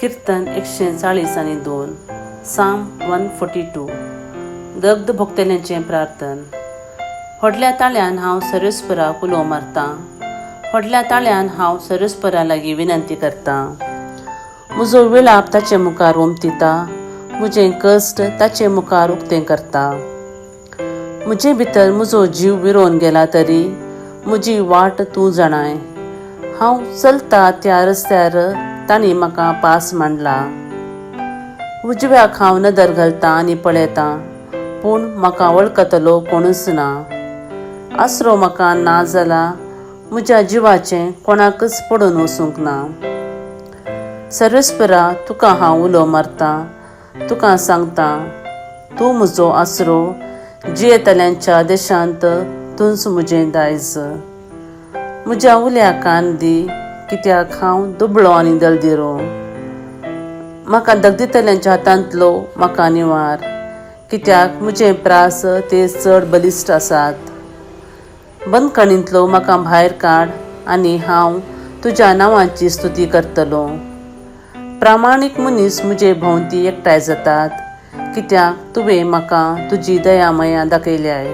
किर्तन 140 आनी 2, साम 142. दग्ध भोगतल्यांचें प्रार्थन. व्हडल्या ताळ्यान हांव सर्वेस्पराक उलो मारतां, व्हडल्या ताळ्यान हांव सर्वेस्परा लागीं विनंती करतां. म्हजो विळाप ताचे मुखार ओमतिता, म्हजें कश्ट ताचे मुखार उक्तें करता. म्हजे भितर म्हजो जीव विरोवन गेला तरी म्हजी वाट तूं जाणाय. हांव चलता त्या रस्त्यार तांणी म्हाका पास मांडला. उजव्याक हांव नदर घालतां आनी पळयतां, पूण म्हाका वळखतलो कोणूच ना. आसरो म्हाका ना जाला, म्हज्या जिवाचें कोणाकच पडून वचूंक ना. सर्वेस्परा, तुका हांव उलो मारतां, तुका सांगतां, तूं म्हजो आसरो, जियेतल्यांच्या देशांत तूंच म्हजें दायज. म्हज्या उल्या कान दी, कित्याक हांव दुबळो आनी दलदिरो. म्हाका दगदितल्यांच्या हातांतलो म्हाका निवार, कित्याक म्हजे प्रास ते चड बलिश्ट आसात. बंदखणींतलो म्हाका भायर काड आनी हांव तुज्या नांवाची स्तुती करतलो. प्रामाणीक मनीस म्हजे भोंवती एकठांय जातात, कित्याक तुवें म्हाका तुजी दया माया दाखयल्याय.